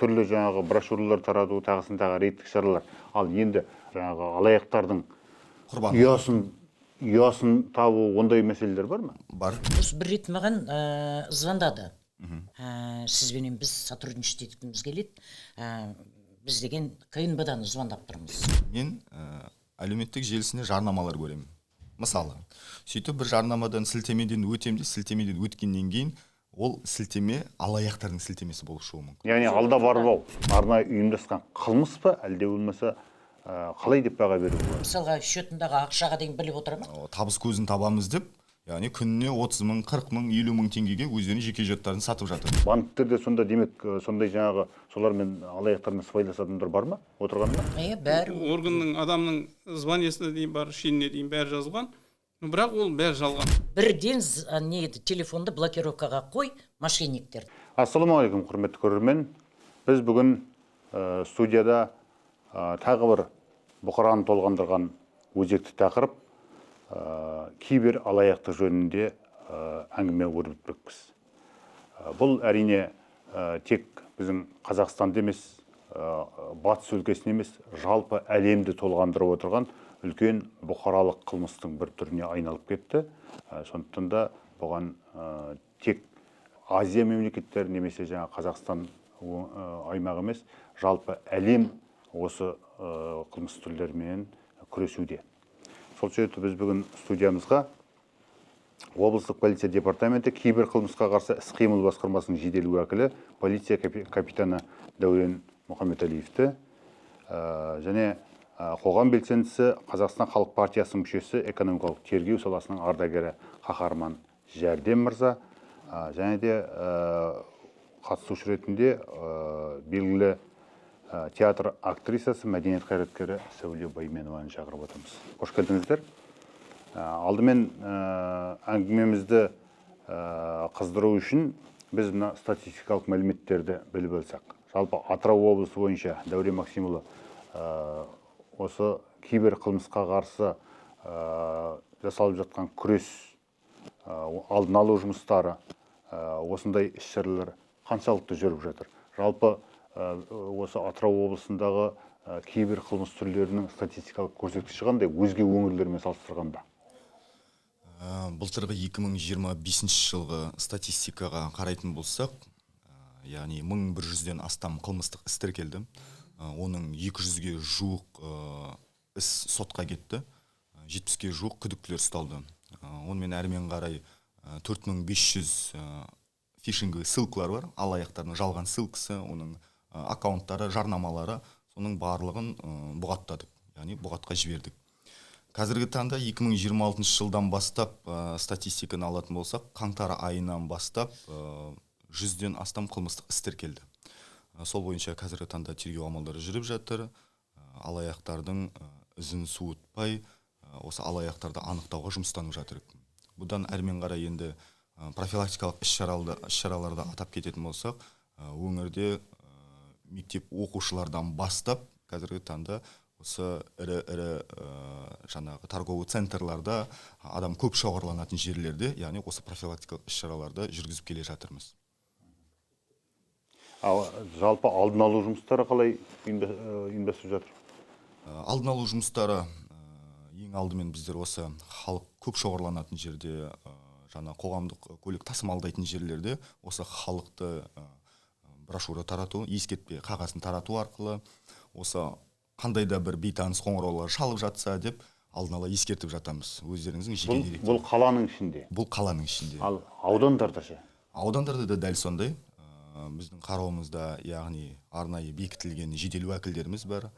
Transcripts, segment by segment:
Түрлі жаңағы брошюралар тарату, тағысын тағы рейдтік шаралар. Ал енді жаңағы алаяқтардың құрбан ұясын табу, ондай мәселелер бар ма? Бар. Осы бір рет маған звондады. Сізбенен біз сотрудничать еткіміз келеді. Біз деген КНБ-дан звондап тұрмыз. Мен әлеуметтік желісінде жарнамалар көремін, мысалы. Сөйтіп, бір жарнамадан, сілтемеден өтемін де, сілтемеден өткеннен кейін ол сілтеме алаяқтардың сілтемесі болып шығуы мүмкін. Яғни алдап арбау арнайы ұйымдасқан қылмыс па, әлде болмаса қалай деп баға беруге болады? Мысалға, счетындағы ақшаға дейін біліп отыра ма? Табыс көзін табамыз деп, яғни күніне 30 мың, 40 мың, 50 мың теңгеге өздерінің жеке счеттарын сатып жатыр. Банктерде сонда, демек, сондай жаңағы солармен, алаяқтармен сыбайлас адамдар бар ма, отырғаны ма? Иә, бәрі. Органның, адамның званиесіне дейін бар, шиніне дейін бәрі жазылған, бірақ ол бәрі жалған. Бірден не еді, телефонды блокировкаға қой, мошенниктер. Ассалаумағалейкум, құрметті көрермен! Біз бүгін студияда тағы бір бұқараны толғандырған өзекті тақырып, кибер алаяқтық жөнінде әңгіме өрбітпекпіз. Бұл, әрине, тек біздің Қазақстанды емес, батыс өлкесін емес, жалпы әлемді толғандырып отырған үлкен бұқаралық қылмыстың бір түріне айналып кетті. Сондықтан да бұған тек Азия мемлекеттері немесе жаңа Қазақстан аймағы емес, жалпы әлем осы қылмыс түрлерімен күресуде. Сол себепті біз бүгін студиямызға облыстық полиция департаменті кибер қылмысқа қарсы іс қимыл басқармасының жедел уәкілі, полиция капитаны Дәурен Мұхамедәлиевті және қоғам белсендісі, Қазақстан халық партиясының мүшесі, экономикалық тергеу саласының ардагері Қаһарман Жәрдем мырза және де қатысушы ретінде белгілі театр актрисасы, мәдениет қайраткері Сәуле Байменованы шақырып отырмыз. Қош келдіңіздер! Алдымен әңгімемізді қыздыру үшін біз мына статистикалық мәліметтерді біліп алсақ. Жалпы Атырау облысы бойынша, Дәурен Максимұлы, осы кибер қылмысқа қарсы жасалып жатқан күрес, алдын алу жұмыстары, осындай іс шаралар қаншалықты жүріп жатыр? Жалпы осы Атырау облысындағы кибер қылмыс түрлерінің статистикалық көрсеткіші қандай өзге өңірлермен салыстырғанда? Былтырғы 2025 жылғы статистикаға қарайтын болсақ, яғни 1100-ден астам қылмыстық іс тіркелді. Оның 200-ге жуық іс сотқа кетті, 70-ке жуық күдіктілер ұсталды. Онымен әрмен қарай 4500 фишинговый ссылкалар бар, алаяқтардың жалған ссылкасы, оның аккаунттары, жарнамалары, соның барлығын бұғаттадық, яғни бұғатқа жібердік. Қазіргі таңда 2026 жылдан бастап статистиканы алатын болсақ, қаңтар айынан бастап 100-ден астам қылмыстық іс тіркелді. Сол бойынша қазіргі таңда тергеу амалдары жүріп жатыр. Алаяқтардың ізін суытпай, осы алаяқтарды анықтауға жұмыстанып жатыр. Бұдан әрмен қарай енді профилактикалық іс-шараларды атап кететін болсақ, өңірде мектеп оқушылардан бастап қазіргі таңда осы ірі ірі жаңағы торговый центрларда, адам көп шоғырланатын жерлерде, яғни осы профилактикалық іс шараларды жүргізіп келе жатырмыз. Ал жалпы алдын алу жұмыстары қалай ұйымдастырып жатыр? Алдын алу жұмыстары, ең алдымен біздер осы халық көп шоғырланатын жерде, жаңа қоғамдық көлік тасымалдайтын жерлерде осы халықты брошюра тарату, ескертпе қағазын тарату арқылы осы қандай да бір бейтаныс қоңыраулар шалып жатса деп алдын ала ескертіп жатамыз, өздеріңіздің жеке Бұл, деректер. бұл қаланың ішінде. Бұл қаланың ішінде. Ал аудандарда ше? Аудандарда да дәл сондай. Біздің қарауымызда, яғни арнайы бекітілген жедел уәкілдеріміз бар,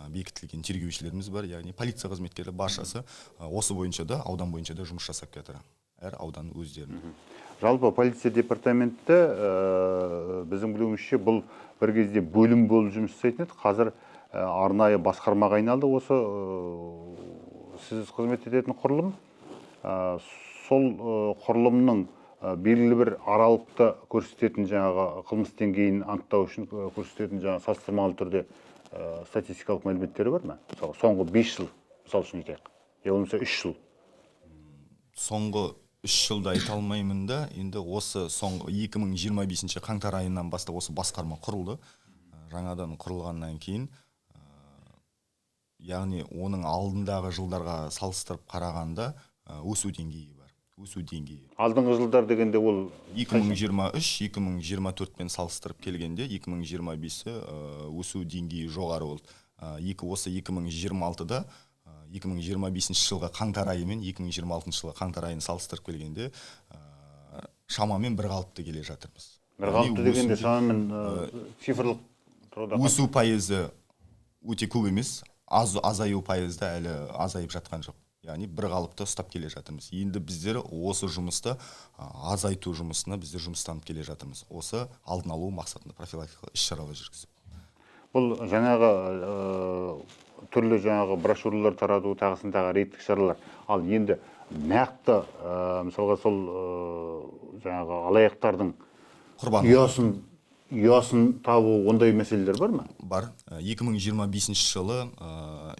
бекітілген тергеушілеріміз бар, яғни полиция қызметкерлері баршасы осы бойынша да, аудан бойынша да жұмыс жасап келатыр, әр аудан өздерінің. Жалпы полиция департаменті, біздің білуімізше, бұл бір кезде бөлім болып жұмыс жасайтын еді, қазір арнайы басқармаға айналды осы сіз қызмет ететін құрылым. Сол құрылымның белгілі бір аралықты көрсететін, жаңағы қылмыс деңгейін анықтау үшін көрсететін жаңағы салыстырмалы түрде статистикалық мәліметтері бар ма? Мысалы, соңғы 5 жыл, мысалы үшін айтайық, я болмаса 3 жыл. Соңғы 3 жылда айта алмаймын да, енді осы соңғы 2025 қаңтар айынан бастап осы басқарма құрылды. Жаңадан құрылғаннан кейін, яғни оның алдындағы жылдарға салыстырып қарағанда өсу деңгейі бар. Өсу деңгейі. Алдыңғы жылдар дегенде ол 2023-2024 пен салыстырып келгенде 2025-і өсу деңгейі жоғары болды. Осы 2026-да 2025 жылғы қаңтар айы мен 2026 жылғы қаңтар айын салыстырып келгенде шамамен бір қалыпты келе жатырмыз. Бір қалыпты дегенде шамамен цифрлық тұрғыда өсу пайызы өте көп емес, азаю пайызы да әлі азайып жатқан жоқ. Яғни бір қалыпты ұстап келе жатырмыз. Енді біздер осы жұмысты азайту жұмысына біздер жұмыстанып келе жатырмыз. Осы алдын алу мақсатында профилактикалық іс-шаралар жүргізіп. Бұл жаңағы түрлі жаңағы брошюралар тарату, тағысын тағы рейдтік шаралар. Ал енді нақты, мысалға сол жаңағы алаяқтардың құрбаны ұясын табу, ондай мәселелер бар ма? Бар. 2025 жылы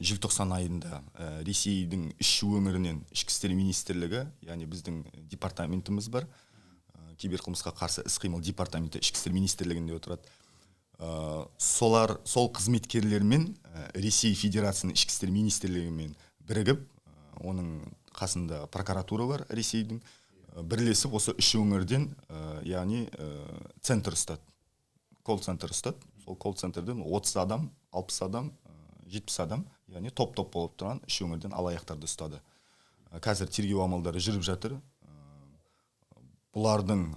желтоқсан айында Ресейдің үш өңірінен Ішкі істер министрлігі, яғни біздің департаментіміз бар, киберқылмысқа қарсы іс-қимыл департаменті Ішкі істер министрлігінде отырады. Солар, сол қызметкерлермен Ресей Федерациясының Ішкі істер министрлігімен бірігіп, оның қасында прокуратура бар Ресейдің, бірлесіп осы үш өңірден, яғни центр ұстады, колл-центр ұстады. Сол колл-центрден 30 адам, 60 адам, 70 адам, яғни топ-топ болып тұрған үш өңірден алаяқтарды ұстады. Қазір тергеу амалдары жүріп жатыр. Бұлардың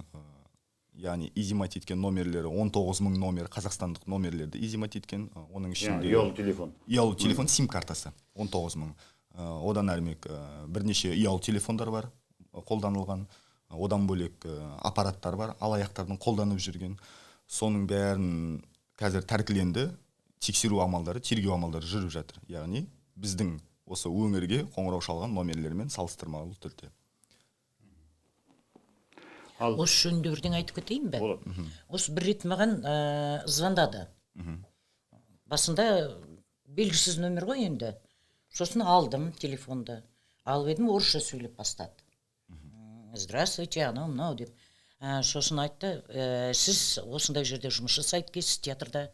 яғни изымать еткен номерлері 19 мың номер, қазақстандық номерлерді изымать еткен, оның ішінде ұялы телефон. Ұялы телефон сим картасы 19 мың. Одан әрмек бірнеше ұялы телефондар бар қолданылған. Одан бөлек аппараттар бар алаяқтардың қолданып жүрген. Соның бәрін қазір тәркіленді, тексеру амалдары, тергеу амалдары жүріп жатыр. Яғни біздің осы өңірге қоңырау шалған номерлермен салыстырмалы түрде. Ал осы жөнінде бірдеңе айтып кетейін бе? Болады. Осы бір рет маған звондады. Басында белгісіз номер ғой енді. Сосын алдым телефонды. Алып едім, орысша сөйлеп бастады. Здравствуйте, анау мынау деп. Сосын айтты, сіз осындай жерде жұмыс жасайды екенсіз театрда,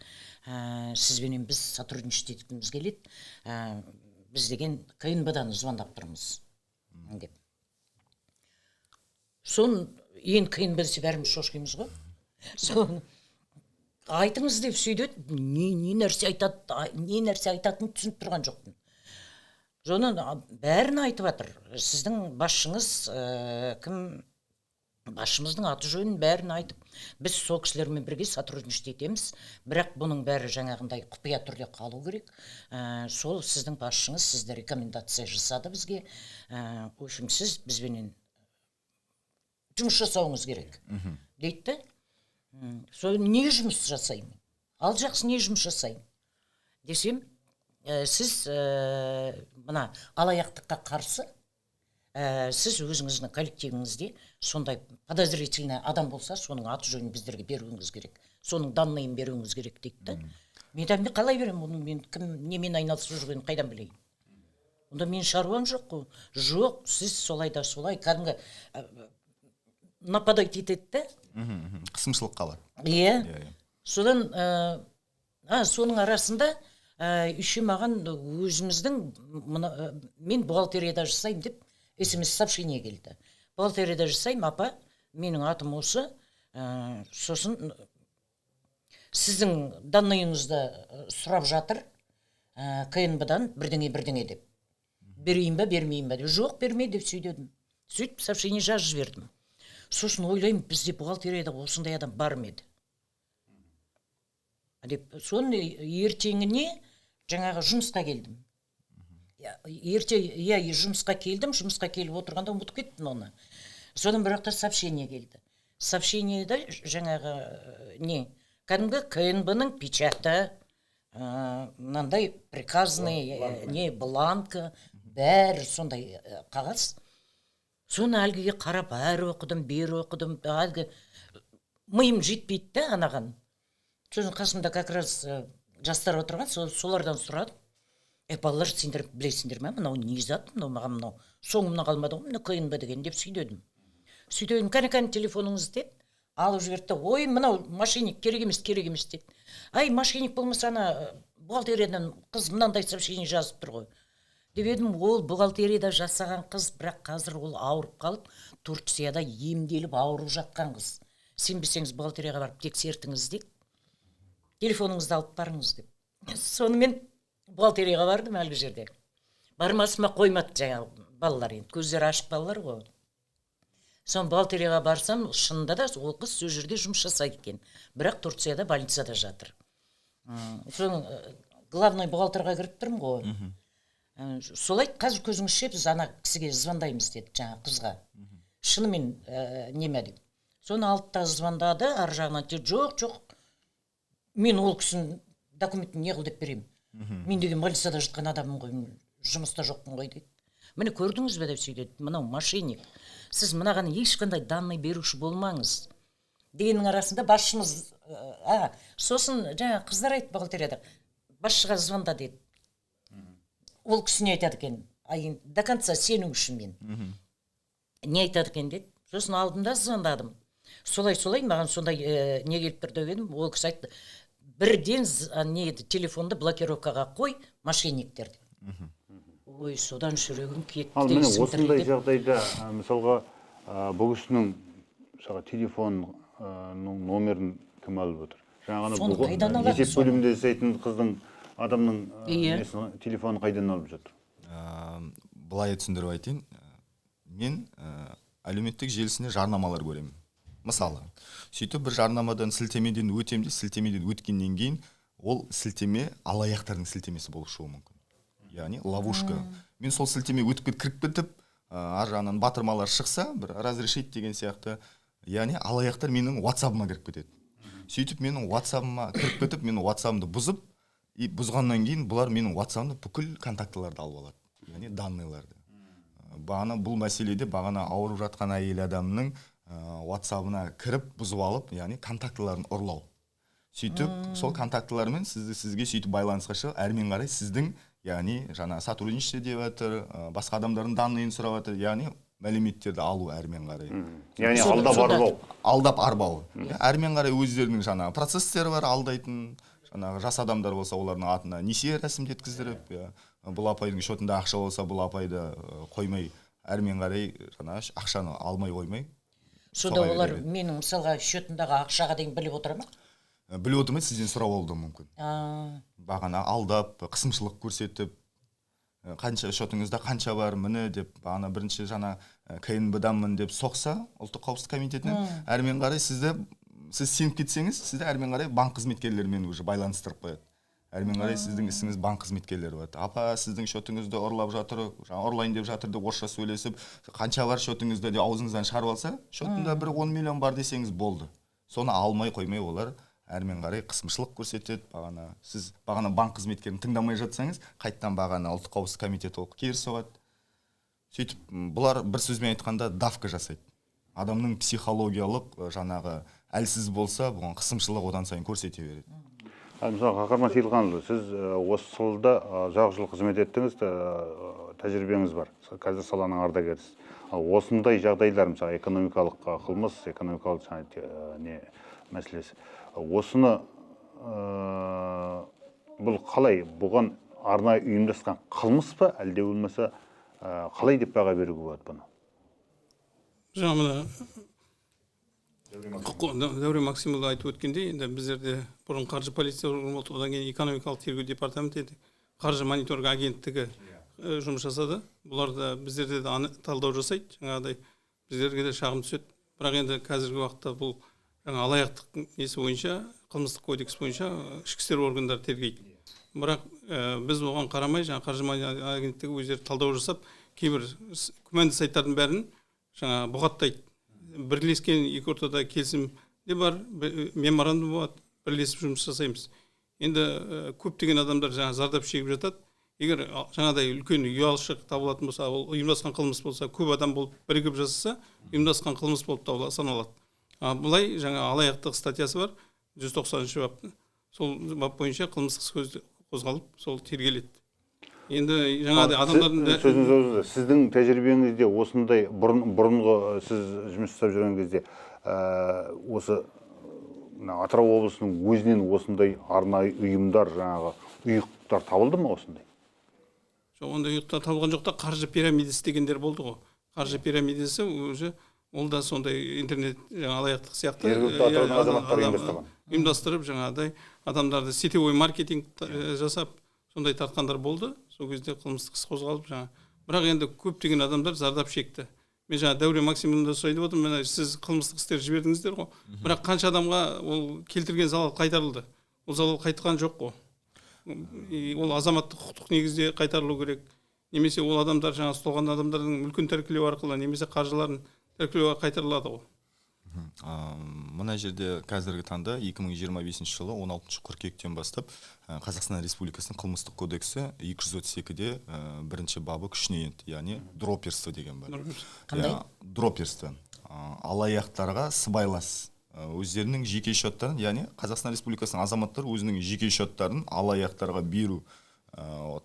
сізбенен біз сотрудничать еткіміз келеді, біз деген КНБ-дан звондап тұрмыз деп. Соны енді КНБ десе бәріміз шошимыз ғой. Соны айтыңыз деп сөйдеді, не нәрсе айтады, не нәрсе айтатынын түсініп тұрған жоқпын. Соны бәрін айтып жатыр. Сіздің басшыңыз, кім, басшымыздың аты жөнін бәрін айтып, біз сол кісілермен бірге сотрудничать етеміз, бірақ бұның бәрі жаңағындай құпия түрде қалу керек. Сол сіздің басшыңыз сізді рекомендация жасады бізге. В общем, сіз бізбенен жұмыс жасауыңыз керек дейді да. Сол не жұмыс жасаймын? Ал жақсы, не жұмыс жасаймын десем, сіз мына алаяқтыққа қарсы, сіз өзіңіздің коллективіңізде сондай подозрительный адам болса, соның аты жөнін біздерге беруіңіз керек, соның данныйын беруіңіз керек дейді да. Мен айтамын, мен қалай беремін оны, мен кім немен айналысып жүргенін қайдан білейін, онда менің шаруам жоқ қой. Жоқ, сіз солай да солай, кәдімгі нападать етеді да. Қысымшылыққа алады. Иә. Иә. Содан соның арасында еще маған өзіміздің мына, мен бухгалтерияда жасаймын деп смс сообщение келді. Бухгалтерияда жасаймын, апа, менің атым осы, сосын сіздің данныйыңызды сұрап жатыр, КНБ-дан бірдеңе бірдеңе деп. Берейін ба, бермейін ба деп. Жоқ, берме деп сөйдедім. Сөйтіп сообщение жазып жібердім. Сосын ойлаймын, бізде бухгалтерияда осындай адам бар ма еді деп. Соны ертеңіне жаңағы жұмысқа келдім. Ерте, иә, жұмысқа келдім, жұмысқа келіп отырғанда ұмытып кеттім оны. Содан бір жақта сообщение келді. Сообщениеде жаңағы не, кәдімгі КНБ-ның печаты, мынандай приказный не, бланкі, бәрі сондай қағаз. Соны әлгіге қарап, әрі оқыдым, бері оқыдым, әлгі миым жетпейді да анаған. Сосын қасымда как раз жастар отырған, солардан сұрадым. Балалар, сендер білесіңдер ме, мынау не зат, мынау маған мынау соңымнан қалмады ғой, мынау КНБ деген деп сөйдедім. Сөйдедім, кәне, кәне телефоныңызды деді. Алып жіберді де, ой, мынау мошенник, керек емес, керек емес деді. Ай, мошенник болмаса, ана бухгалтериядан қыз мынандай сообщение жазып тұр ғой деп едім. Ол бухгалтерияда жасаған қыз, бірақ қазір ол ауырып қалып, Турцияда емделіп, ауырып жатқан қыз. Сенбесеңіз, бухгалтерияға барып тексертіңіз деді, телефоныңызды алып барыңыз деп. Сонымен бухгалтерияға бардым. Әлгі жерде бармасыма қоймады жаңағы балалар, енді көздері ашық балалар ғой. Соны бухгалтерияға барсам, шынында да ол қыз сол жерде жұмыс жасайды екен, бірақ Турцияда больницада жатыр. Соны главный бухгалтерға кіріп тұрмын ғой. Солай, қазір көзіңізше біз ана кісіге звондаймыз деді, жаңағы қызға, шынымен неме деп. Соны алды да звондады ар жағынан. Жоқ, жоқ, мен ол кісінің документін не қыл деп беремін, мен деген больницада жатқан адаммын ғой, мен жұмыста жоқпын ғой дейді. Міне, көрдіңіз бе деп сөйледі, мынау мошенник, сіз мынаған ешқандай данный беруші болмаңыз дегеннің арасында басшымыз, сосын жаңа қыздар айтты, бухгалтерияда басшыға звонда деді. Ол кісі не айтады екен, а енді до конца сену үшін мен не айтады екен деді. Сосын алдым да звондадым. Солай, солай, маған сондай не келіп тұр деп едім, ол кісі айтты: бірден не еді, телефонды блокировкаға қой, мошенниктер деп. Ой, содан жүрегім кетті Ал де, міне, есім осындай дірілдеп. жағдайда, мысалға, бұл кісінің, мысалға, телефонның номерін кім алып отыр? Жаңа ғана Соны қайдан алады есеп соны? бөлімінде жасайтын қыздың, адамның несін, телефонын қайдан алып жатыр? Былай түсіндіріп айтайын. Мен әлеуметтік желісінде жарнамалар көремін, мысалы. Сөйтіп бір жарнамадан, сілтемеден өтемін де, сілтемеден өткеннен кейін ол сілтеме алаяқтардың сілтемесі болып шығуы мүмкін, яғни ловушка. Мен сол сілтеме өтіп кетіп, кіріп кетіп, ар жағынан батырмалар шықса, бір разрешить деген сияқты, яғни алаяқтар менің Ватсабыма кіріп кетеді. Сөйтіп менің Ватсабыма кіріп кетіп, менің Ватсабымды бұзып, и бұзғаннан кейін бұлар менің Ватсабымды, бүкіл контактыларды алып алады, яғни данныйларды. Бағана бұл мәселеде бағана ауырып жатқан әйел адамның Ватсабына кіріп, бұзып алып, яғни контактыларын ұрлау. Сөйтіп сол контактылармен сізге сөйтіп байланысқа шығып, әрмен қарай сіздің, яғни жаңа сотрудничество деп жатыр, басқа адамдардың данныйын сұрап жатыр, яғни мәліметтерді алу әрмен қарай. Яғни алдап арбау. Алдап арбау. Иә, әрмен қарай өздерінің жаңағы процесстері бар алдайтын. Жаңағы жас адамдар болса, олардың атына несие рәсімдеткіздіріп, иә, бұл апайдың счетында ақша болса, бұл апайды қоймай, әрмен қарай жаңағы ақшаны алмай қоймай Сонда соға олар береді. менің, мысалға, счетымдағы ақшаға дейін біліп отыра ма? Біліп отырмайды, сізден сұрап алуы да мүмкін. Бағана алдап, қысымшылық көрсетіп, қанша счетыңызда, қанша бар, міне деп, бағана бірінші жаңа КНБ данмын деп соқса, Ұлттық қауіпсіздік комитетінен, әрмен қарай сізді, сіз сеніп кетсеңіз, сізді әрмен қарай банк қызметкерлерімен уже байланыстырып қояды. Әрмен қарай сіздің ісіңіз банк қызметкерлері болады. Апа, сіздің счетыңызды ұрлап жатыр, жаңа ұрлайын деп жатыр деп орысша сөйлесіп, қанша бар счетыңызда деп аузыңыздан шығарып алса, счетымда бір 10 миллион бар десеңіз болды. Соны алмай қоймай олар әрмен қарай қысымшылық көрсетеді. Бағана сіз бағана банк қызметкерін тыңдамай жатсаңыз, қайтадан бағана Ұлттық қауіпсіздік комитеті ол кері соғады. Сөйтіп бұлар бір сөзбен айтқанда давка жасайды. Адамның психологиялық жаңағы әлсіз болса, бұған қысымшылық одан сайын көрсете береді. Мысалы, Қаһарман Сейілханұлы, сіз осы салада ұзақ жыл қызмет еттіңіз, тәжірибеңіз бар, қазір саланың ардагерісіз. Ал осындай жағдайлар, мысалы, экономикалық қылмыс, экономикалық жаңа не мәселесі, осыны бұл қалай, бұған арнайы ұйымдасқан қылмыс па, әлде болмаса қалай деп баға беруге болады бұны? Жаңа мына Дәурен Максимұлы айтып өткендей, енді біздерде бұрын қаржы полиция органы болды, одан кейін экономикалық тергеу департаменті еді, қаржы мониторинг агенттігі жұмыс жасады. Бұлар да біздерде де талдау жасайды, жаңағыдай біздерге де шағым түседі. Бірақ енді қазіргі уақытта бұл жаңа алаяқтық несі бойынша, қылмыстық кодекс бойынша ішкі істер органдары тергейді. Бірақ біз оған қарамай, жаңа қаржы мониторинг агенттігі өздері талдау жасап, кейбір күмәнді сайттардың бәрін жаңа бұғаттайды. Бірлескен екі ортада келісім де бар, меморандум болады, бірлесіп жұмыс жасаймыз. Енді көптеген адамдар жаңа зардап шегіп жатады. Егер жаңағыдай үлкен ұялшық табылатын болса, ол ұйымдасқан қылмыс болса, көп адам болып бірігіп жасаса, ұйымдасқан қылмыс болып саналады. А былай жаңа алаяқтық статьясы бар, 190-бап. Сол бап бойынша қылмыстық іс қозғалып, сол тергеледі. Енді жаңағыдай адамдардың да Сөзіңіз ауызда. Сіздің тәжірибеңізде осындай бұрынғы сіз жұмыс жасап жүрген кезде Осы мына Атырау облысының өзінен осындай арнайы ұйымдар, жаңағы ұйықтар табылды ма осындай? Жоқ, ондай ұйықтар табылған жоқ та, қаржы пирамидасы дегендер болды ғой. Қаржы пирамидасы уже ол да сондай интернет жаңа алаяқтық сияқты. Жергілікті Атыраудың азаматтары ұйымдастырған. Ұйымдастырып, жаңағыдай адамдарды сетевой маркетинг жасап, сондай тартқандар болды. Сол кезде қылмыстық іс қозғалып жаңа. Бірақ енді көптеген адамдар зардап шекті. Мен жаңа Дәурен Максимұлынан сұрайын деп отырмын, міне сіз қылмыстық істер жібердіңіздер ғой. Бірақ қанша адамға ол келтірген залал қайтарылды? Ол залал қайтқан жоқ қой. Ол азаматтық құқықтық негізде қайтарылу керек. Немесе ол адамдар жаңа ұсталған адамдардың мүлкін тәркілеу арқылы, немесе қаржыларын тәркілеу арқылы қайтарылады ғой. Мына жерде қазіргі таңда 2025 жылы 16 қыркүйектен бастап Қазақстан Республикасының қылмыстық кодексі 232-де бірінші бабы күшіне енді, яғни дроперство деген бар. Қандай? Дроперство. Алаяқтарға сыбайлас өздерінің жеке счеттарын, яғни Қазақстан Республикасының азаматтары өзінің жеке счеттарын алаяқтарға беру,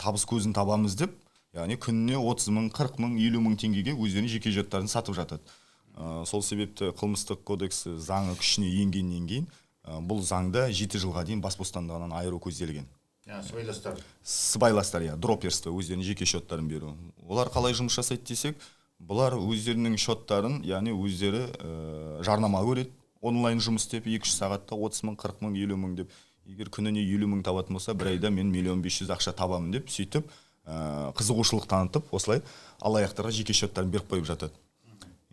табыс көзін табамыз деп, яғни күніне 30 мың, 40 мың, 50 мың теңгеге өздерінің жеке счеттарын сатып жатады. Сол себепті қылмыстық кодексі заңы күшіне енгеннен кейін бұл заңда 7 жылға дейін бас бостандығынан айыру көзделген. Сыбайластар. Сыбайластар, иә, дроперство, өздерінің жеке счеттарын беру. Олар қалай жұмыс жасайды десек, бұлар өздерінің счеттарын, яғни өздері жарнама көреді, онлайн жұмыс істеп 2-3 сағатта 30 мың, 40 мың, 50 мың деп. Егер күніне 50 мың табатын болса, бір айда мен 1 500 000 ақша табамын деп, сөйтіп қызығушылық танытып, осылай алаяқтарға жеке счеттарын беріп қойып жатады.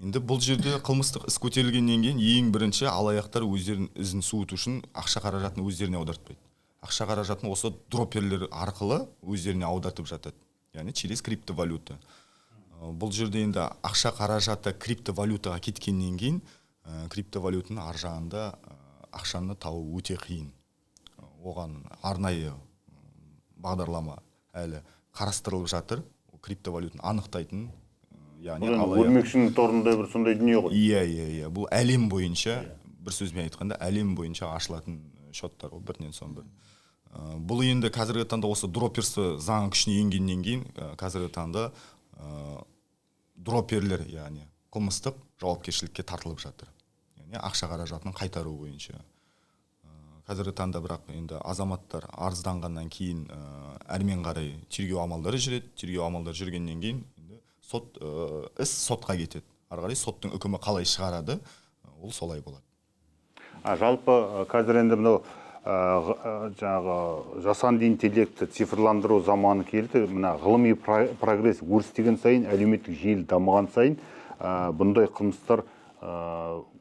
Енді бұл жерде қылмыстық іс көтерілгеннен кейін ең бірінші алаяқтар өздерінің ізін суыту үшін ақша қаражатын өздеріне аудартпайды. Ақша қаражатын осы дроперлер арқылы өздеріне аудартып жатады. Яғни через криптовалюта. Бұл жерде енді ақша қаражаты криптовалютаға кеткеннен кейін криптовалютаның ар жағында ақшаны табу өте қиын. Оған арнайы бағдарлама әлі қарастырылып жатыр. Криптовалютаны анықтайтын, яғни өрмекшінің торындай бір сондай дүние ғой. Иә, иә, иә, бұл әлем бойынша, бір сөзбен айтқанда, әлем бойынша ашылатын счеттар ғой бірінен соң бір. Бұл енді қазіргі таңда осы дроперство заңы күшіне енгеннен кейін қазіргі таңда дроперлер, яғни қылмыстық жауапкершілікке тартылып жатыр. Яғни ақша қаражатын қайтару бойынша. Қазіргі таңда бірақ енді азаматтар арызданғаннан кейін әрмен қарай тергеу амалдары жүреді. Тергеу амалдары жүргеннен кейін енді сот іс сотқа кетеді. Ары қарай соттың үкімі қалай шығарады, ол солай болады. Жалпы қазір енді мынау жаңағы жасанды интеллектті цифрландыру заманы келді. Мына ғылыми прогресс өрістеген сайын, әлеуметтік желі дамыған сайын бұндай қылмыстар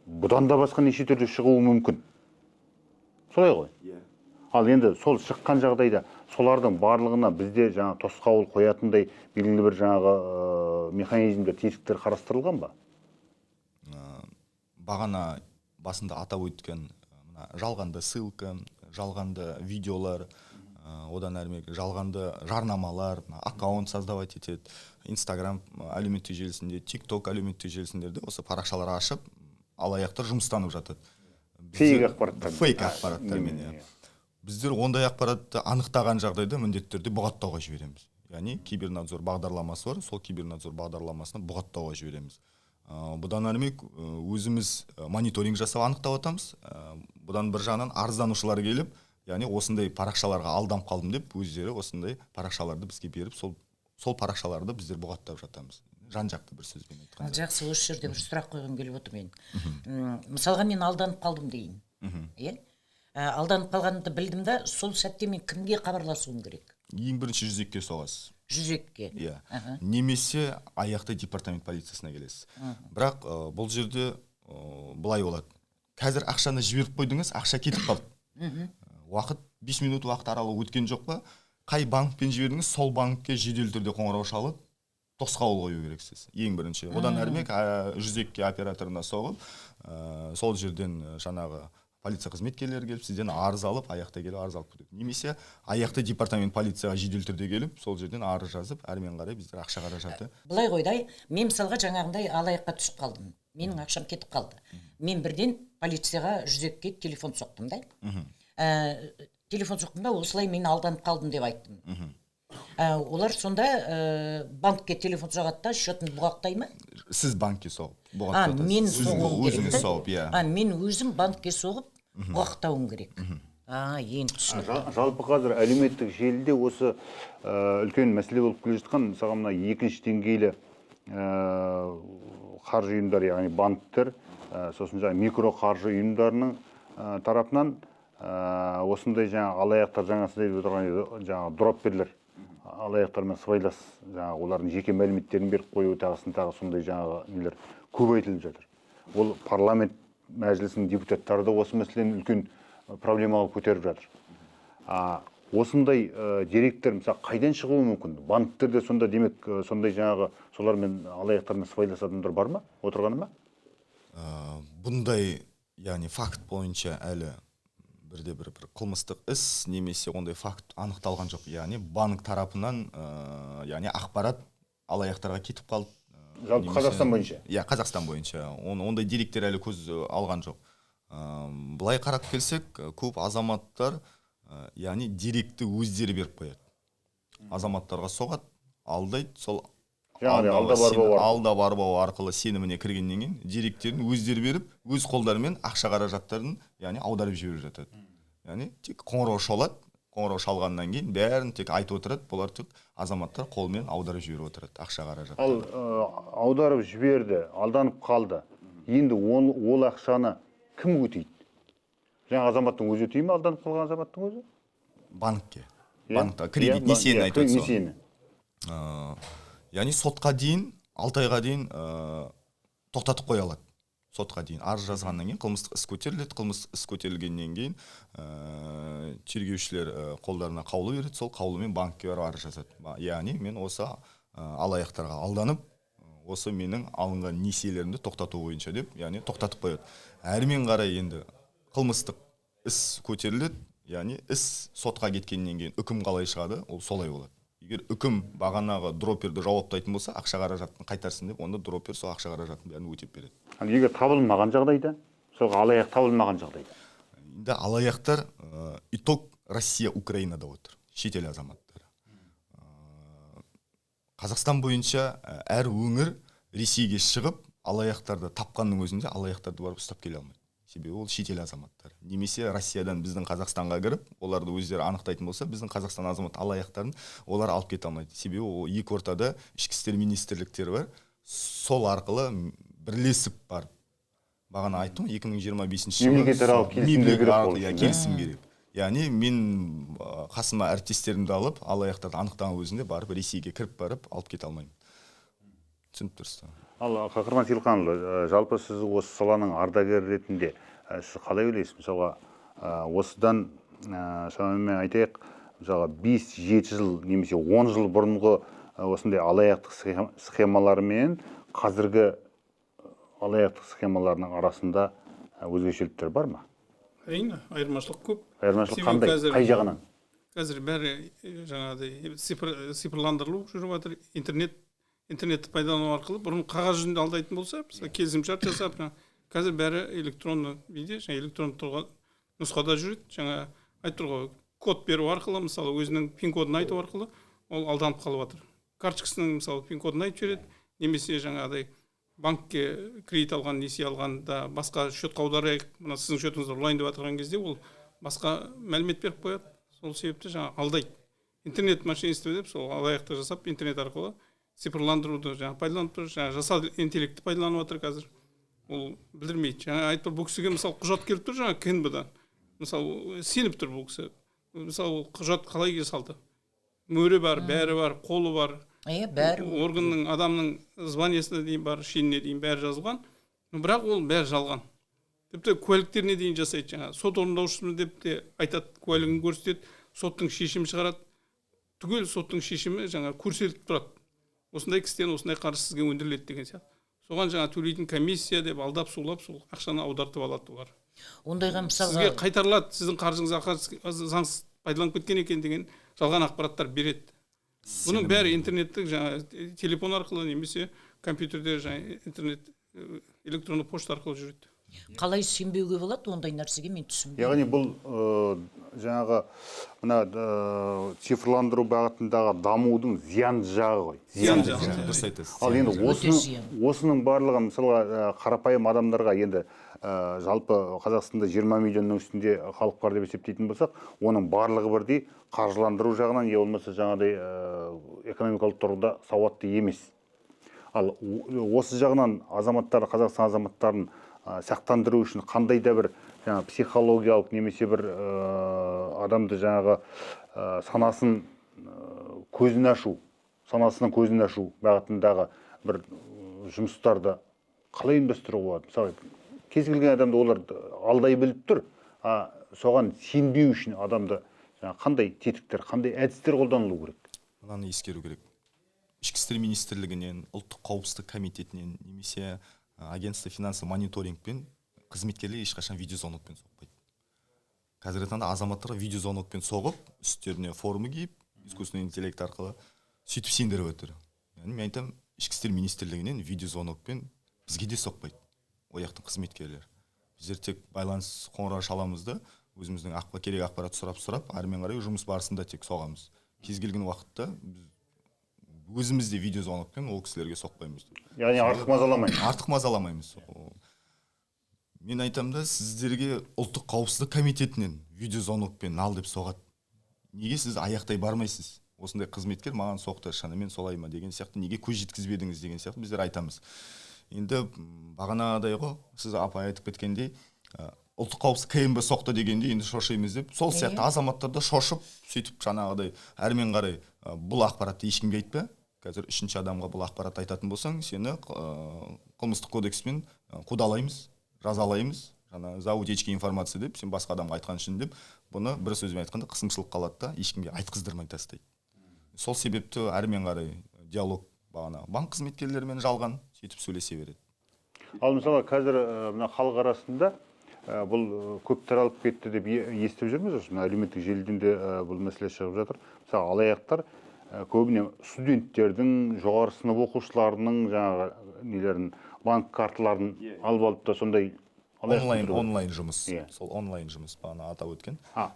бұдан да басқа неше түрлі шығуы мүмкін. Солай ғой? Иә. Ал енді сол шыққан жағдайда солардың барлығына бізде жаңа тосқауыл қоятындай белгілі бір жаңағы механизмдер, тетіктер қарастырылған ба? Бағана басында атап өткен мына жалғанды ссылка, жалғанды видеолар, одан әрмек жалғанды жарнамалар, мына аккаунт создавать етеді. Инстаграм әлеуметтік желісінде, ТикТок әлеуметтік желісіндерде осы парақшалар ашып, алаяқтар жұмыстанып жатады. Фейк ақпараттармен. Фейк ақпараттармен, иә. Біздер ондай ақпаратты анықтаған жағдайда міндетті түрде бұғаттауға жібереміз. Яғни кибернадзор бағдарламасы бар, сол кибернадзор бағдарламасына бұғаттауға жібереміз. Бұдан әрмек өзіміз мониторинг жасап анықтап жатамыз. Бұдан бір жағынан арызданушылар келіп, яғни осындай парақшаларға алданып қалдым деп өздері осындай парақшаларды бізге беріп, сол парақшаларды біздер бұғаттап жатамыз. Жан жақты бір сөзбен айтқанда. Жақсы, осы жерде бір сұрақ қойғым келіп отыр мен. Мысалға, мен алданып қалдым дейін. Иә? Алданып қалғанымды білдім да, сол сәтте мен кімге хабарласуым керек? Ең бірінші 102-ге соғасыз. 102-ге. Иә. Немесе аяқта департамент полициясына келесіз. Бірақ бұл жерде былай болады. Қазір ақшаны жіберіп қойдыңыз, ақша кетіп қалды. Уақыт 5 минут уақыт аралығы өткен жоқ па? Қай банкпен жібердіңіз, сол банкке жедел түрде қоңырау шалып, тосқауыл қою керексіз. Ең бірінші. Одан әрмек 102-ге операторына соғып, сол жерден жаңағы полиция қызметкерлері келіп, сізден арыз алып, аяқта келіп арыз алып кетеді. Немесе аяқта департамент полицияға жедел түрде келіп, сол жерден арыз жазып, әрмен қарай біздер ақша қаражаты. Былай ғой да, мен мысалға жаңағындай алаяққа түсіп қалдым. Менің ақшам кетіп қалды. Мен бірден полицияға 102-ге телефон соқтым да. Телефон соқтым да, осылай мен алданып қалдым деп айттым. Олар сонда банкке телефон соғады да, счетын бұғақтай ма? Сіз банкке соғып бұғаттатасыз. Мен соғуым керек. Өзіңіз соғып, иә. Мен өзім банкке соғып бұғақтауым керек. Енді түсінікті. Жалпы қазір әлеуметтік желіде осы үлкен мәселе болып келе жатқан, мысалға, мына екінші деңгейлі қаржы ұйымдары, яғни банктер, сосын жаңағы микроқаржы ұйымдарының тарапынан осындай жаңа алаяқтар, жаңа сіз айтып отырған жаңағы дропперлер, алаяқтармен сыбайлас, жаңағы олардың жеке мәліметтерін беріп қою, тағысын тағы сондай жаңағы нелер көп айтылып жатыр. Ол парламент мәжілісінің депутаттары да осы мәселені үлкен проблема қылып көтеріп жатыр. Осындай деректер, мысалы, қайдан шығуы мүмкін? Банктерде сонда, демек, сондай жаңағы солармен, алаяқтармен сыбайлас адамдар бар ма? Отырғаны ма? Бұндай, яғни факт бойынша әлі бірде бір қылмыстық іс немесе ондай факт анықталған жоқ. Яғни банк тарапынан яғни ақпарат алаяқтарға кетіп қалды. Жалпы Қазақстан бойынша? Иә, Қазақстан бойынша. Ондай деректер әлі көз алған жоқ. Былай қарап келсек, көп азаматтар, яғни деректі өздері беріп қояды. Азаматтарға соғады, алдайды, сол алдап арбау арқылы сеніміне кіргеннен кейін деректерін өздері беріп, өз қолдарымен ақша қаражаттарын, яғни аударып жіберіп жатады. Яғни тек қоңырау шалады, қоңырау шалғаннан кейін бәрін тек айтып отырады, бұлар тек азаматтар қолмен аударып жіберіп отырады ақша қаражаттарын. Ал аударып жіберді, алданып қалды. Енді ол ақшаны кім өтейді? Жаңа азаматтың өзі өтей ме, алданып қалған азаматтың өзі? Банкке. Банкта кредит несиені айтып отырсыз. Яғни сотқа дейін, 6 айға дейін тоқтатып қоя алады. Сотқа дейін арыз жазғаннан кейін қылмыстық іс көтеріледі. Қылмыстық іс көтерілгеннен кейін тергеушілер қолдарына қаулы береді. Сол қаулымен банкке барып арыз жазады. Яғни мен осы алаяқтарға алданып, осы менің алынған несиелерімді тоқтату бойынша деп, яғни тоқтатып қояды. Әрмен қарай енді қылмыстық іс көтеріледі, яғни іс сотқа кеткеннен кейін үкім қалай шығады, ол солай болады. Егер үкім бағанағы дроперді жауаптайтын болса, ақша қаражатын қайтарсын деп, онда дропер сол ақша қаражатын бәрін өтеп береді. Ал егер табылмаған жағдайда, сол алаяқ табылмаған жағдайда? Енді алаяқтар итог Россия, Украинада отыр, шетел азаматтары. Қазақстан бойынша әр өңір Ресейге шығып, алаяқтарды тапқанның өзінде алаяқтарды барып ұстап келе алмайды. Себебі ол шетел азаматтары. Немесе Россиядан біздің Қазақстанға кіріп, оларды өздері анықтайтын болса, біздің Қазақстан азамат алаяқтарын олар алып кете алмайды. Себебі ол екі ортада ішкі істер министрліктері бар. Сол арқылы бірлесіп барып, бағана айттым, 2025 жылы мемлекетаралық келісім керек ол үшін, келісім керек. Яғни мен қасыма әріптестерімді алып, алаяқтарды анықтаған өзінде барып Ресейге кіріп барып алып кете алмаймын. Түсініп тұрсыз ба? Ал Қақырман Сейілханұлы, жалпы сіз осы саланың ардагері ретінде сіз қалай ойлайсыз? Мысалға, осыдан шамамен айтайық, мысалға 5-7 жыл немесе 10 жыл бұрынғы осындай алаяқтық схемалары мен қазіргі алаяқтық схемаларының арасында өзгешеліктер бар ма? Әрине, айырмашылық көп. Айырмашылық қандай? Қай жағынан? Қазір бәрі жаңағыдай цифрландырылып жүріп жатыр. Интернетті пайдалану арқылы бұрын қағаз жүзінде алдайтын болса, мысалы келісімшарт жасап, қазір бәрі электронды виде, жаңа электронды тұрған нұсқада жүреді. Жаңа айтып тұр ғой, код беру арқылы, мысалы өзінің пин кодын айту арқылы ол алданып қалып жатыр. Карточкасының мысалы пин кодын айтып жібереді, немесе жаңағыдай банкке кредит алған, несие алғанда басқа счетқа аударайық, мына сіздің счетыңызды ұрлайын деп отырған кезде ол басқа мәлімет беріп қояды. Сол себепті жаңа алдайды. Интернет мошенничество деп сол алаяқтық жасап интернет арқылы цифрландыруды жаңа пайдаланып тұр, жаңа жасанды интеллектті пайдаланып жатыр қазір. Ол білдірмейді. Жаңа айтып тұр, бұл кісіге мысалы құжат келіп тұр жаңа КНБ-дан. Мысалы сеніп тұр бұл кісі. Мысалы ол құжат қалай жасалды? Мөрі бар, бәрі бар, қолы бар. Бәрі. Органның, адамның званиесіне дейін бар, шеніне дейін бәрі жазылған. Бірақ ол бәрі жалған. Тіпті куәліктеріне дейін жасайды жаңа. Сот орындаушысымын деп те айтады, куәлігін көрсетеді, соттың шешімі шығарады. Түгел соттың шешімі жаңа көрсетіліп тұрады. Осындай кісіден осындай қарыз сізге өндіріледі деген сияқты. Соған жаңа төлейтін комиссия деп алдап сулап сол ақшаны аудартып алады олар. Ондайға мысалға сізге қайтарылады, сіздің қаржыңыз заңсыз пайдаланып кеткен екен деген жалған ақпараттар береді. Бұның бәрі интернеттік жаңа телефон арқылы немесе компьютерде жаңа интернет электронды пошта арқылы жүреді. Қалай сенбеуге болады ондай нәрсеге, мен түсінбеймін. Яғни бұл жаңағы мына цифрландыру бағытындағы дамудың зиянды жағы ғой. Зиянды жағы. Дұрыс айтасыз. Ал енді Өте зиян. Осының барлығын мысалға қарапайым адамдарға енді жалпы Қазақстанда 20 миллионның үстінде халық бар деп есептейтін болсақ, оның барлығы бірдей қаржыландыру жағынан, я болмаса жаңағыдай экономикалық тұрғыда сауатты емес. Ал осы жағынан азаматтар, Қазақстан азаматтарын сақтандыру үшін қандай да бір жаңа психологиялық немесе бір адамды жаңағы санасын көзін ашу, санасының көзін ашу бағытындағы бір жұмыстарды қалай ұйымдастыруға болады? Мысалы, кез келген адамды олар алдай біліп тұр, а соған сенбеу үшін адамды жаңа қандай тетіктер, қандай әдістер қолданылу керек? Мынаны ескеру керек: Ішкі істер министрлігінен, Ұлттық қауіпсіздік комитетінен немесе агентство финансовый мониторингпен қызметкерлер ешқашан видеозвонокпен соқпайды. Қазіргі таңда азаматтарға видеозвонокпен соғып, үстеріне форма киіп, искусственный интеллект арқылы сөйтіп сендіріп отыр. Яғни мен айтамын, Ішкі істер министрлігінен видеозвонокпен бізге де соқпайды ол жақтың қызметкерлері. Біздер тек байланыс қоңырау шаламыз да, өзіміздің керек ақпарат сұрап, әрмен қарай жұмыс барысында тек соғамыз. Кез келген уақытта біз өзіміз де видеозвонокпен ол кісілерге соқпаймыз. Яғни артық мазаламаймыз. Артық мазаламаймыз. Мен айтамын да, сіздерге Ұлттық қауіпсіздік комитетінен видеозвонокпен ал деп соғады, неге сіз аяқтай бармайсыз? Осындай қызметкер маған соқты, шынымен солай ма деген сияқты, неге көз жеткізбедіңіз деген сияқты біздер айтамыз. Енді бағанағыдай ғой, сіз, апай, айтып кеткендей, ұлттық қауіпсіздік КНБ соқты дегенде енді шошимыз деп, сол сияқты азаматтар да шошып, сөйтіп жаңағыдай әрмен қарай бұл ақпаратты ешкімге айтпа, қазір үшінші адамға бұл ақпаратты айтатын болсаң, сені қылмыстық кодекспен қудалаймыз, жазалаймыз, жаңа за утечки информации деп, сен басқа адамға айтқан үшін деп. Бұны бір сөзбен айтқанда, қысымшылық қалады да, ешкімге айтқыздырмай тастайды. Сол себепті әрмен қарай диалог бағана банк қызметкерлерімен жалған сөйтіп сөйлесе береді. Ал мысалы, қазір мына халық арасында бұл көп таралып кетті деп естіп жүрміз. Осы мына әлеуметтік желіден де бұл мәселе шығып жатыр. Мысалы, алаяқтар көбіне студенттердің, жоғары сынып оқушыларының жаңағы нелерін, банк карталарын алып алып та, сондай алаяқтық Онлайн түрі бар. Онлайн жұмыс. Иә. Сол онлайн жұмыс бағана атап өткен. А,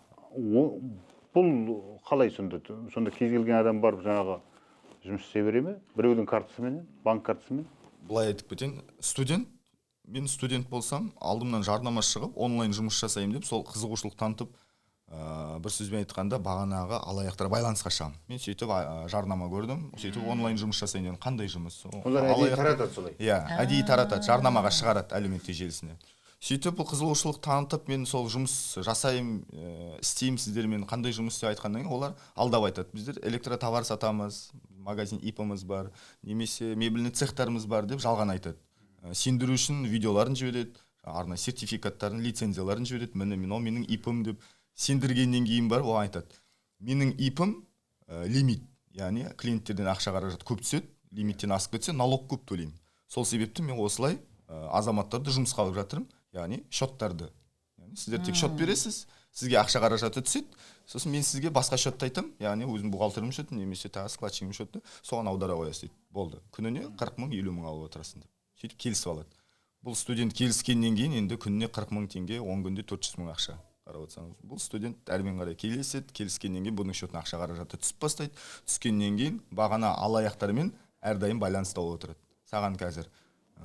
бұл қалай сонда? Сонда кез келген адам барып жаңағы жұмыс істей бере ме біреудің картасыменен, банк картасымен? Былай айтып кетейін: студент, мен студент болсам, алдымнан жарнама шығып, онлайн жұмыс жасаймын деп, сол қызығушылық танытып, бір сөзбен айтқанда, бағанағы алаяқтар байланысқа шығамын мен. Сөйтіп жарнама көрдім, сөйтіп онлайн жұмыс жасайын дедім. Қандай жұмыс? Олар әдейі таратады солай. Иә, әдейі таратады, жарнамаға шығарады әлеуметтік желісіне. Сөйтіп бұл қызығушылық танытып, мен сол жұмыс жасаймын, істеймін сіздермен, қандай жұмыс деп айтқаннан кейін, олар алдап айтады: біздер электротовар сатамыз, магазин, ИП-ымыз бар немесе мебельный цехтарымыз бар деп жалған айтады. Сендіру үшін видеоларын жібереді, арнайы сертификаттарын, лицензияларын жібереді. Міне, мынау менің ИП-ым деп сендіргеннен кейін барып, ол айтады: менің ИП-ым лимит, яғни клиенттерден ақша қаражат көп түседі, лимиттен асып кетсе, налог көп төлеймін, сол себепті мен осылай азаматтарды жұмысқа алып жатырмын, яғни счеттарды, яғни сіздер тек счет бересіз, сізге ақша қаражаты түседі, сосын мен сізге басқа счетты айтамын, яғни өзім бухгалтерімнің счетін немесе тағы складчигімнің счетты, соған аудара қоясыз дейді. Болды, күніне 40 мың, 50 мың алып отырасың деп сөйтіп келісіп алады. Бұл студент келіскеннен кейін енді күніне 40 мың теңге, 10 күнде 400 мың ақша. Қарап отырсаңыз, бұл студент әрмен қарай келіседі. Келіскеннен кейін бұның счетына ақша қаражаты түсіп бастайды. Түскеннен кейін бағана алаяқтармен әрдайым байланыста болып отырады. Саған қазір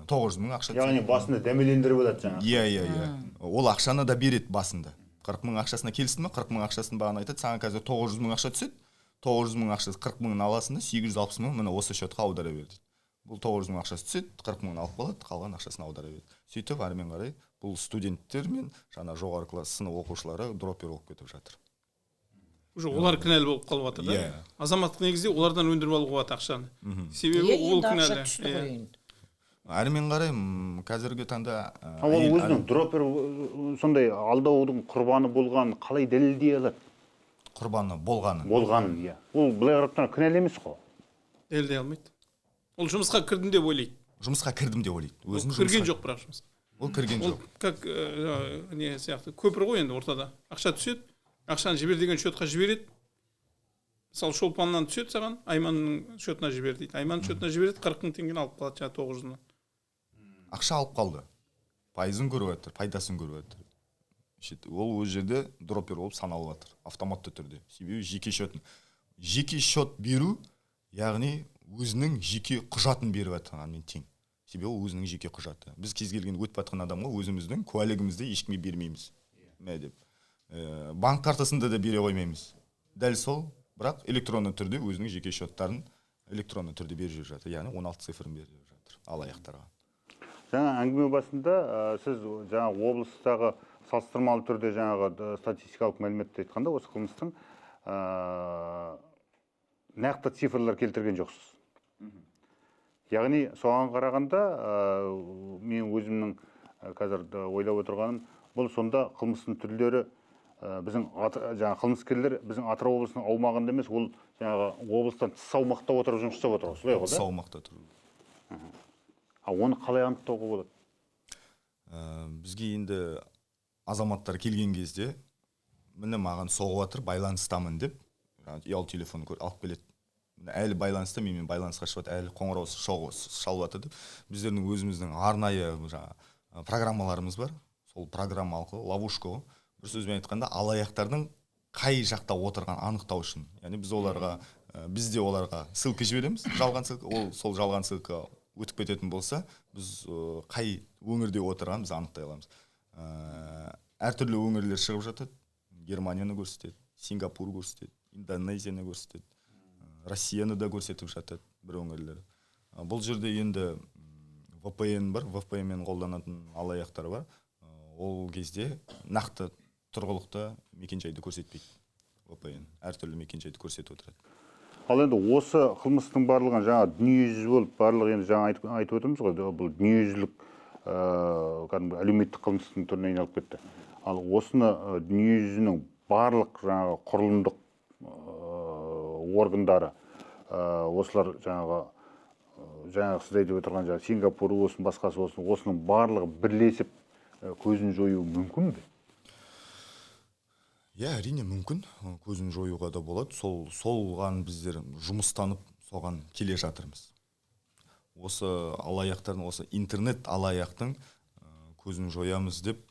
900 мың ақша түседі. Яғни басында дәмелендіріп алады жаңағы. Иә, ол ақшаны да береді басында. 40 мың ақшасына келісті ме, 40 мың ақшасын бағана айтады: саған қазір 900 мың ақша түседі, 900 мың ақшасы, 40 мыңын аласың да, 860 мың міне осы счетқа аудара бер дейді. Бұл 900 мың ақшасы түседі, 40 мыңын алып қалады, қалған ақшасын аудара береді. Сөйтіп әрмен қарай бұл студенттер мен жаңа жоғары класс сынып оқушылары дроппер болып кетіп жатыр. Уже олар кінәлі болып қалып жатыр да. Иә. Азаматтық негізде олардан өндіріп алуға болады ақшаны, себебі Иә, ол енді ақша кінәлі. түсті ғой енді. Әрмен қарай қазіргі таңда Ол әйел өзінің дроппер, сондай алдаудың құрбаны болғанын қалай дәлелдей алады? Құрбаны болғаны. Болғанын, иә. Ол былай қарап тұрғанда кінәлі емес қой. Дәлелдей алмайды. Ол жұмысқа кірдім деп ойлайды. Жұмысқа кірдім деп ойлайды Ол өзін. кірген Жұмысқа жоқ бірақ жұмысқа. Ол кірген Ол жоқ. как жаңағы не сияқты, көпір ғой енді ортада. Ақша түседі, ақшаны жібер деген счетқа жібереді. Мысалы, Шолпаннан түседі, саған Айманның счетына жібер дейді. Айманның счетына жібереді, 40 мың теңгені алып қалады жаңағы 900-ынан. Ақша алып қалды. Пайызын көріп жатыр, пайдасын көріп жатыр. Ол ол жерде дроппер болып саналып жатыр автоматты түрде. Себебі жеке счетын. Жеке счет беру, яғни өзінің жеке құжатын беріп жатқанмен тең. Себебі ол өзінің жеке құжаты. Біз кез келген өтіп жатқан адамға өзіміздің куәлігімізді ешкімге бермейміз. Мә деп. Банк картасында да бере қоймаймыз. Дәл сол, бірақ электронды түрде өзінің жеке счеттарын электронды түрде беріп жүріп жатыр. Яғни 16 цифрын беріп жатыр алаяқтарға. Жаңа әңгіме басында сіз жаңа облыстағы салыстырмалы түрде жаңағы статистикалық мәліметті айтқанда осы қылмыстың нақты цифрлар келтірген жоқсыз. Яғни соған қарағанда мен өзімнің қазір ойлап отырғаным, бұл сонда қылмыстың түрлері біздің жаңа қылмыскерлер біздің Атырау облысының аумағында емес, ол жаңағы облыстан тыс аумақта отырып жұмыс жасап отыр, солай ғой да? Тыс аумақта тұру. А оны қалай анықтауға болады? Бізге енді азаматтар келген кезде міне маған соғып жатыр, байланыстамын деп ұялы телефон алып келеді. Әлі байланыста, менімен байланысқа шығып жатыр, әлі қоңырау шалып жатыр деп. Біздердің өзіміздің арнайы жаңа программаларымыз бар. Сол программа арқылы ловушка ғой. Бір сөзбен айтқанда алаяқтардың қай жақта отырған анықтау үшін. Яғни біз оларға, біз де оларға ссылка жібереміз, жалған ссылка. Ол сол жалған ссылка өтіп кететін болса, біз қай өңірде отырғанын біз анықтай аламыз. Әртүрлі өңірлер шығып жатады. Германияны көрсетеді, Сингапур көрсетеді, Индонезияны көрсетеді, Россияны да көрсетіп жатады бір өңірлер. Бұл жерде енді VPN бар, VPN-мен қолданатын алаяқтар бар. Ол кезде нақты тұрғылықты мекенжайды көрсетпейді. VPN әртүрлі мекенжайды көрсетіп отырады. Ал енді осы қылмыстың барлығын жаңа дүниежүзі болып барлығы енді жаңа айтып отырмыз ғой, бұл дүниежүзілік кәдімгі әлеуметтік қылмыстың түріне айналып кетті. Ал осыны дүниежүзінің барлық жаңағы құрылымдық органдары, осылар жаңағы сіз айтып отырған жаңағы Сингапур болсын, басқасы болсын, осының барлығы бірлесіп көзін жою мүмкін бе? Иә, әрине мүмкін. Көзін жоюға да болады. Солған біздер жұмыстанып, соған келе жатырмыз. Осы алаяқтардың, осы интернет алаяқтың көзін жоямыз деп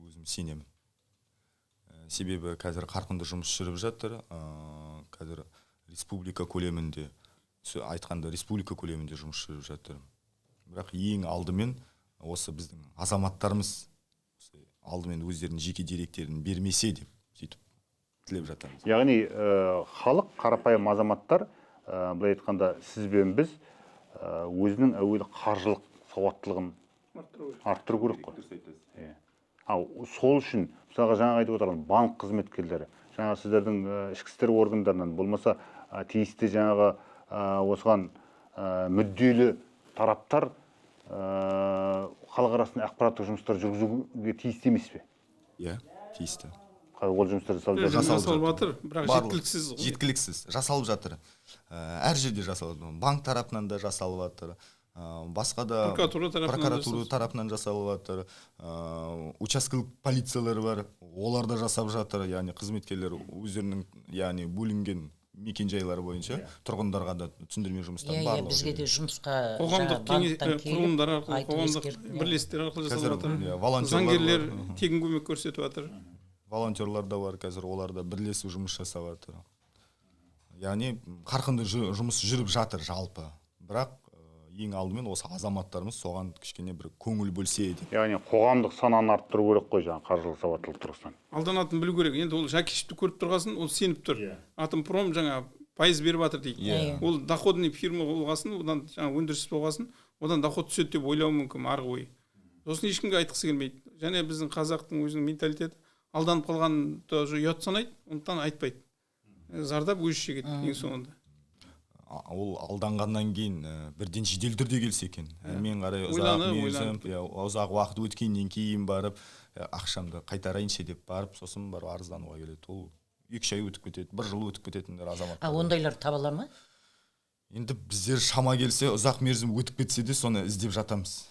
өзім сенемін. Себебі қазір қарқынды жұмыс жүріп жатыр. Қазір республика көлемінде, айтқанда республика көлемінде жұмыс жүріп жатыр. Бірақ ең алдымен осы біздің азаматтарымыз алдымен өздерінің жеке деректерін бермесе деп сөйтіп тілеп жатамыз. Яғни халық, қарапайым азаматтар, былай айтқанда сіз бен біз өзінің әуелі қаржылық сауаттылығын арттыру керек қой. Ал сол үшін мысалға жаңа айтып отырған банк қызметкерлері, жаңа сіздердің ішкі істер органдарынан болмаса тиісті жаңағы осыған мүдделі тараптар халық арасында ақпараттық жұмыстар жүргізуге тиісті емес пе? Иә, тиісті. Ол жұмыстар жасалып жатыр, бірақ жеткіліксіз. Жеткіліксіз, жасалып жатыр. Әр жерде жасалып жатыр. Банк тарапынан да жасалып жатыр. Басқа да прокуратура тарапынан жасалып жатыр. Учаскелік полициялар бар, олар да жасап жатыр. Яғни қызметкерлер өздерінің, яғни бөлінген мекен-жайлары бойынша тұрғындарға да түсіндірме жұмыстары барлығы. Бізге де жұмысқа қоғамдық құрылымдар арқылы, қоғамдық бірлестіктер арқылы жасалып жатыр. Заңгерлер тегін көмек көрсетіп жатыр. Волонтерлар да бар қазір, олар да бірлесіп жұмыс жасап жатыр. Яғни қарқынды жұмыс жүріп жатыр жалпы. Бірақ ең алдымен осы азаматтарымыз соған кішкене бір көңіл бөлсе деп. Яғни қоғамдық сананы арттыру керек қой жаңа қаржылық сауаттылық тұрғысынан. Алданатынын білу керек. Енді ол Жәкішевті көріп тұрғасын, ол сеніп тұр. Атомпром жаңа пайыз беріп жатыр дейді. Ол доходный фирма болғасын, одан жаңа өндіріс болғасын, одан доход түседі деп ойлауы мүмкін арғы ой. Сосын ешкімге айтқысы келмейді. Және біздің қазақтың өзінің менталитеті алданып қалғанын тоже ұят санайды, ондықтан айтпайды. Зардап өзі шегеді ең соңында. Ол алданғаннан кейін бірден жедел түрде келсе екен. Мен қарай ұзақ мерзім, ұзақ уақыт өткеннен кейін барып, ақшамды қайтарайыншы деп барып, сосын барып арыздануға келеді. Ол 2 ай өтіп кетеді, 1 жыл өтіп кететіндер азаматтар. А ондайлар таба ала ма? Енді біздер шама келсе, ұзақ мерзім өтіп кетсе де соны іздеп жатамыз.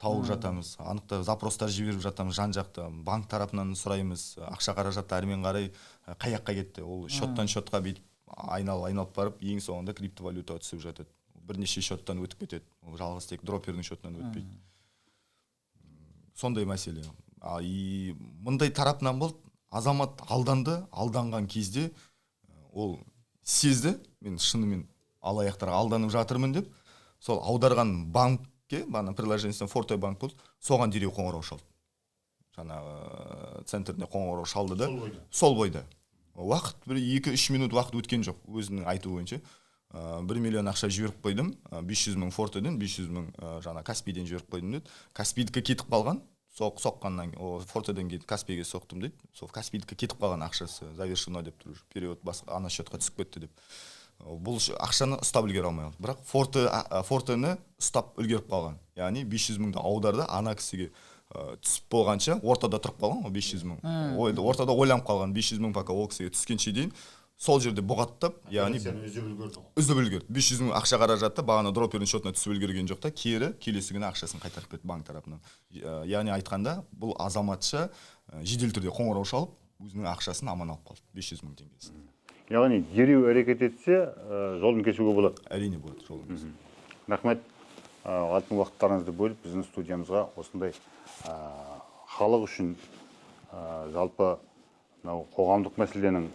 Тауып жатамыз, анықта запростар жіберіп жатамыз жан-жақты. Банк тарапынан сұраймыз, ақша қаражатты әрмен қарай қай жаққа кетті. Ол счеттан счетқа бүйтіп айналып барып, ең соңында криптовалютаға түсіп жатады. Бірнеше счеттан өтіп кетеді. Ол жалғыз тек дропердің счетынан өтпейді. Сондай мәселе. И мындай тарапынан болды, азамат алданды, алданған кезде ол сезді, мен шынымен алаяқтарға алданып жатырмын деп, сол аударған банкке, бағана приложениесінен Форте банк болды, соған дереу қоңырау шалды. Жаңағы центріне қоңырау шалды да, сол бойда. Уақыт бір 2-3 минут уақыт өткен жоқ, өзінің айтуы бойынша. 1 миллион ақша жіберіп қойдым, 500 мың Фортеден, 500 мың жаңа Каспийден жіберіп қойдым деді. Каспийдікі кетіп қалған, соққаннан Фортеден кейін Каспийге соқтым дейді. Сол Каспийдікі кетіп қалған ақшасы завершено деп тұр, перевод басқа ана счетқа түсіп кетті деп. Бұл ақшаны ұстап үлгере алмай қалды. Бірақ Фортені ұстап үлгеріп қалған. Яғни 500 мыңды аударды, ана кісіге түсіп болғанша ортада тұрып қалған ғой 500 мың. Ортада ойланып қалған 500 мың, пока ол кісіге түскенше дейін сол жерде бұғаттап, яғни үзіп үлгерді. 500 мың ақша қаражатты бағана дропердің счетына түсіп үлгерген жоқ та, кері келесі күні ақшасын қайтарып берді банк тарапынан. Яғни айтқанда, бұл азаматша жедел түрде қоңырау шалып, өзінің ақшасын аман алып қалды, 500 мың теңгесін. Яғни дереу әрекет етсе, жолын кесуге болады. Әрине болады, жолын кесу. Рахмет. Алтын уақыттарыңызды бөліп, біздің студиямызға осындай халық үшін, жалпы мынау қоғамдық мәселенің,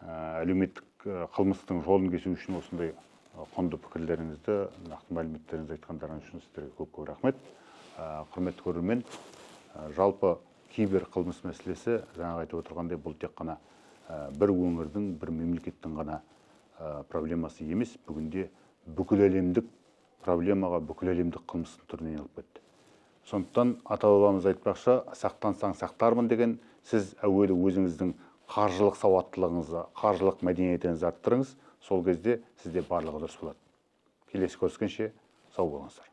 әлеуметтік қылмыстың жолын кесу үшін осындай құнды пікірлеріңізді, нақты мәліметтеріңізді айтқандарыңыз үшін сіздерге көп-көп рахмет. Құрметті көрермен, жалпы кибер қылмыс мәселесі, жаңағы айтып отырғандай, бұл тек қана бір өңірдің, бір мемлекеттің ғана проблемасы емес, бүгінде бүкіл әлемдік проблемаға, бүкіл әлемдік қылмыстың түріне айналып кетті. Сондықтан ата-бабамыз айтпақшы, сақтансаң сақтармын деген, сіз әуелі өзіңіздің қаржылық сауаттылығыңызды, қаржылық мәдениетіңізді арттырыңыз, сол кезде сізде барлығы дұрыс болады. Келесі көріскенше сау болыңыздар.